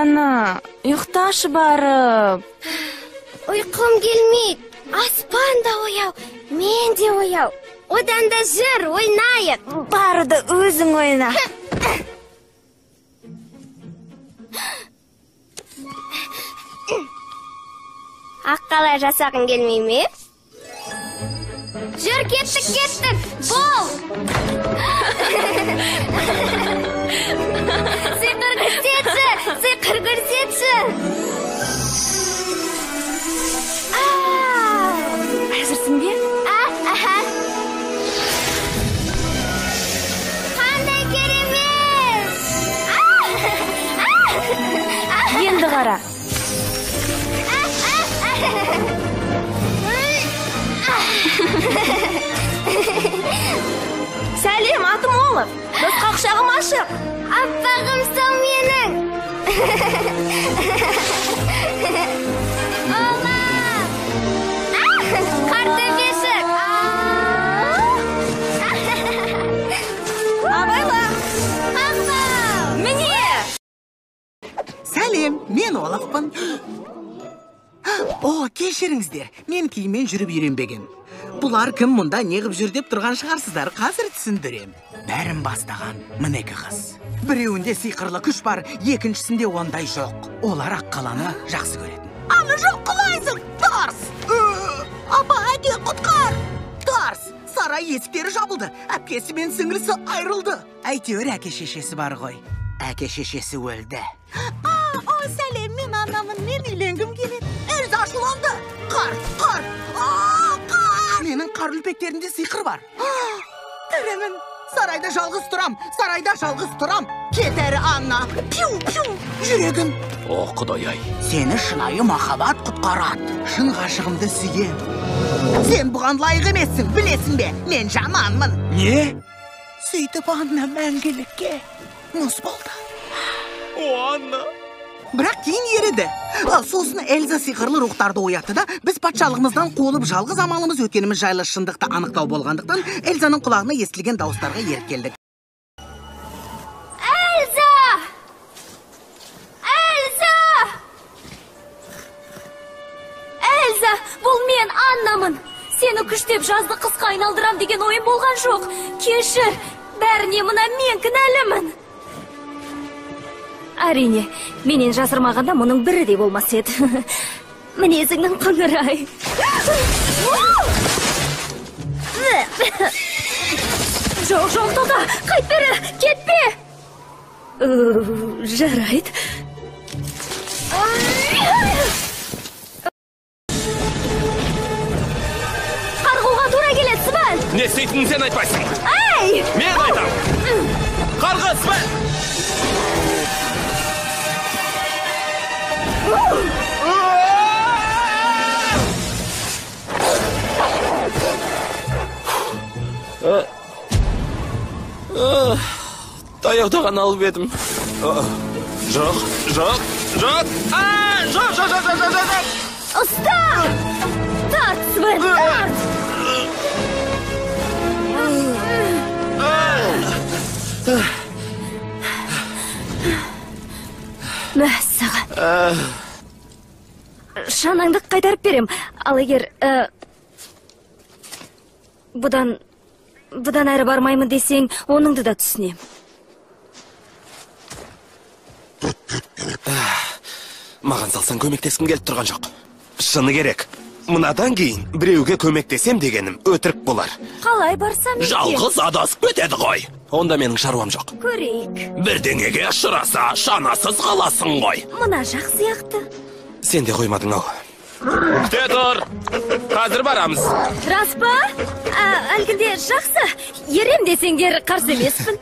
Анна, ұйықташы барып. Ұйқым келмейді. Аспан да ояу, мен де ояу. Одан да жүр, ойнайық. Баруды өзің ойна. Аққала жасағың келмей ме? Жүр, кеттік, кеттік. Бол! Сиқыр көрсетші! Сиқыр көрсетші! Әзірсің бе? Аха. Қандай керемет! Енді қара. Сәлем, атым Олаф. Досқа құшағым ашық. Аппағым сау менің. Олаф! Қар төбешік. Абайла! Қақпау! Міне! Сәлем, мен Олафпын. О, кешіріңіздер, мен киіммен жүріп үйренбеген. Бұлар кім мұнда неғып жүр деп тұрған шығарсыздар, қазір түсіндірем. Бәрін бастаған мына екі қыз. Біреуінде сиқырлы күш бар, екіншісінде ондай жоқ. Олар Аққаланы жақсы көретін. Аны жоқ, құлайсың! Тарс! Апа, әке, құтқар! Тарс! Сарай есіктері жабылды, әпкесі мен сіңлісі айрылды. Әйтеуір әке шешесі бар ғой. Әке шешесі өлді. О, сәлем, мен Аннамын, мен үйленгім келеді. Эльза ашуланды. Қар, қар, қар! Менің қар үлпектерімде сиқыр бар. Тірімін. Сарайда жалғыз тұрам, сарайда жалғыз тұрам. Кет әрі, Анна. Пиу, пиу, жүрегім. О, құдай-ай. Сені шынайы махаббат құтқарады. Шын ғашығымды сүйем. Сен бұған лайық емессің, білесің бе? Мен жаманмын. Не? Сөйтіп Анна мәңгілікке мұз болды. О, Анна. Бірақ кейін еріді. Сосын Эльза сиқырлы рухтарды оятты да, біз патшалығымыздан қуылып жалғыз амалымыз өткеніміз жайлы шындықты анықтау болғандықтан, Эльзаның құлағына естілген дауыстарға еріп келдік. Эльза! Эльза! Эльза, бұл мен Аннамын. Сені күштеп жазды қысқа айналдырам деген ойым болған жоқ. Кешір, бәріне мына мен кінәлімін. Әрине, менен жасырмағанда мұның бірі де болмас еді. Мінезіңнің қыңырай. Жоқ, жоқ, тоқта, қайт бері, кетпе. Жарайды. Қарғуға тура келеді, Свен. Не істейтінін сен айтпайсың. Әй! Мен айтам. Қарғы, Свен! Таяуда ғана алып едім. Жоқ, жоқ, жоқ. Жоқ, жоқ, жоқ, жоқ, жоқ, жоқ. Ұста! Тарт, Свен, тарт! Мәссаған. Шанаңды қайтарып берем. Ал егер бұдан әрі бармаймын десең, оныңды да түсінем. Маған салсаң көмектескім келіп тұрған жоқ. Шыны керек. Мынадан кейін біреуге көмектесем дегенім өтірік болар. Қалай барсам екен? Жалғыз адасып кетеді ғой. Онда менің шаруам жоқ. Көрейік. Бірдеңеге ұшыраса, шанасыз қаласың ғой. Мына жақ сияқты. Сен де қоймадың ау. Күте тұр. Қазір барамыз. Рас па? Әлгінде жақсы. Ерем десеңдер қарсы емеспін.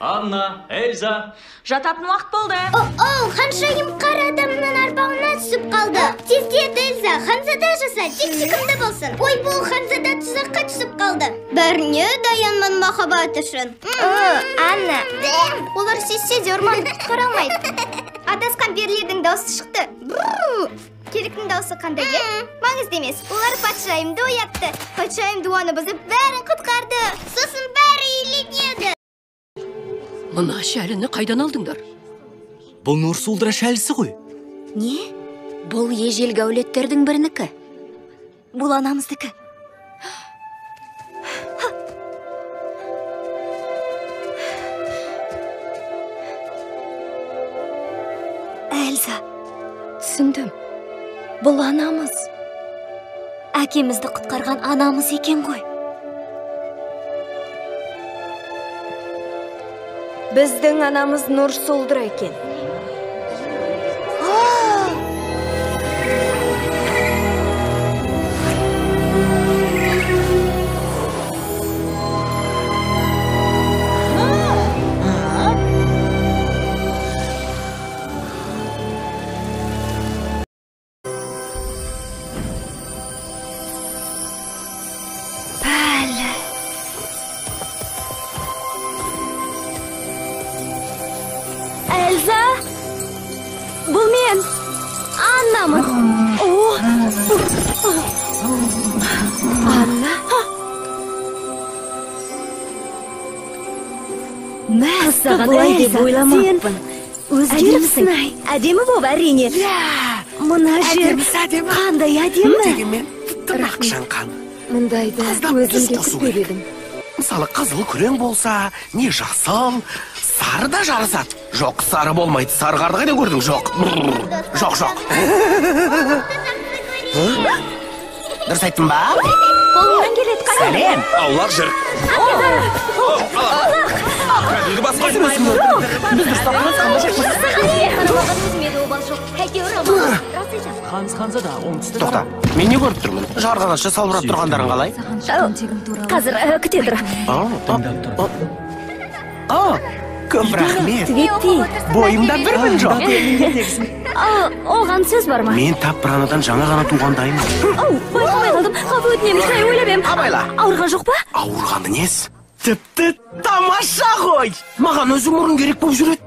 Анна, Эльза. Жататын уақыт болды. О, ханшайым қар адамның арбауына түсіп қалды. Тездет, Эльза, ханзада жаса, тек сүйкімді болсын. Ой, бұл ханзада тұзаққа түсіп қалды. Бәріне даянмын махаббат үшін. Анна, олар сезсе де орманды құтқара алмайды. Адасқан перілердің дауысы шықты. Керіктің даусы қандай еді? Маңызды емес. Олар патшайымды оятты. Патшайым дуаны бұзып бәрін құтқарды. Сосын бәрі үйленеді. Мына шәліні қайдан алдыңдар? Бұл Нұрсұлдыра шәлісі ғой. Не? Бұл ежелгі әулеттердің бірінікі. Бұл анамыздікі. Эльза, түсіндім. Бұл анамыз. Әкемізді құтқарған анамыз екен ғой. Біздің анамыз Нұрсұлдыра екен. Эльза, бұл мен, Аннамын. О, Анна? Мәссаған, Бұлай деп Эльза, ойламаппын. сен өзгеріпсің. Әдемі боп, әрине. Мына жер қандай әдемі. Дегенмен тым ақшаңқан. Мұндайды Аздап түс өзім де қосу күтпеп керек. едім. Мысалы, қызыл күрең болса, не жасыл, сары да жарасады. Жоқ, сары болмайды. Сары қарды қайдан көрдің? Жоқ. Жоқ, жоқ. Дұрыс айттым ба? Қолыңнан келеді, қара. Сәлем. Аулақ жүр. Кәдімгі басқа. Біз дұрыстап қана жоқпыз. Қарамаған өзіме де обал жоқ. Әйтеуір аман. Рас айтамын. Ханзада оңтүстік. Тоқта, мен не көріп тұрмын? Жарғанатша салбырап тұрғандарың қалай? Қазір күте тұр. Көп рахмет. Түгеттей. Бойымда бір мін жоқ. Оған сөз бар ма? Мен тап бір анадан жаңа ғана туғандаймын. Ау, байқамай қалдым. Ғафу өтінемін, шынайы ойлап ем. Абайла. Ауырған жоқ па? Ауырғаны несі? Тіпті тамаша ғой. Маған өзім мұрын керек болып жүреді.